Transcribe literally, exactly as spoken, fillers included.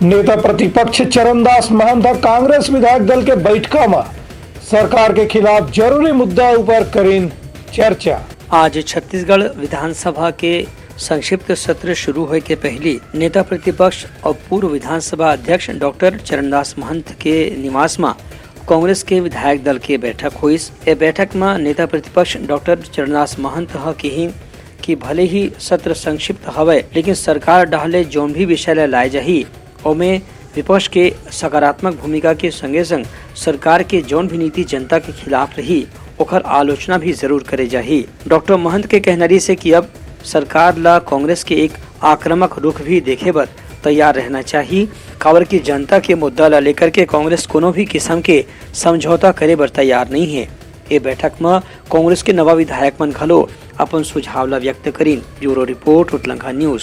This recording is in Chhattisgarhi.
नेता प्रतिपक्ष चरणदास महंत ह कांग्रेस विधायक दल के बैठका म सरकार के खिलाफ जरूरी मुद्दा ऊपर करिन चर्चा। आज छत्तीसगढ़ विधानसभा के संक्षिप्त सत्र शुरू होए के पहिली नेता प्रतिपक्ष अउ पूर्व विधानसभा अध्यक्ष डॉक्टर चरणदास महंत के निवास म कांग्रेस के विधायक दल के बैठक होइस। ए बैठक म नेता प्रतिपक्ष डॉक्टर चरणदास महंत ह किहिन कि भले ही सत्र संक्षिप्त हवय, लेकिन सरकार डहार ले जौन भी विषय ल लाए जाही, ओमे विपक्ष के सकारात्मक भूमिका के संगे संग सरकार के जौन भी नीति जनता के खिलाफ रही, ओकर आलोचना भी जरूर करे जाही। डॉक्टर महंत के कहना रहिस हे कि अब सरकार ला कांग्रेस के एक आक्रामक रुख भी देखे बर तैयार रहना चाही, काबर कि जनता के मुद्दा ला लेकर के कांग्रेस कोनो भी किस्म के समझौता करे बर तैयार नहीं है। ए बैठक म कांग्रेस के नवा विधायक मन घलो अपन सुझाव ला व्यक्त करिन। Bureau report, Utlangha news.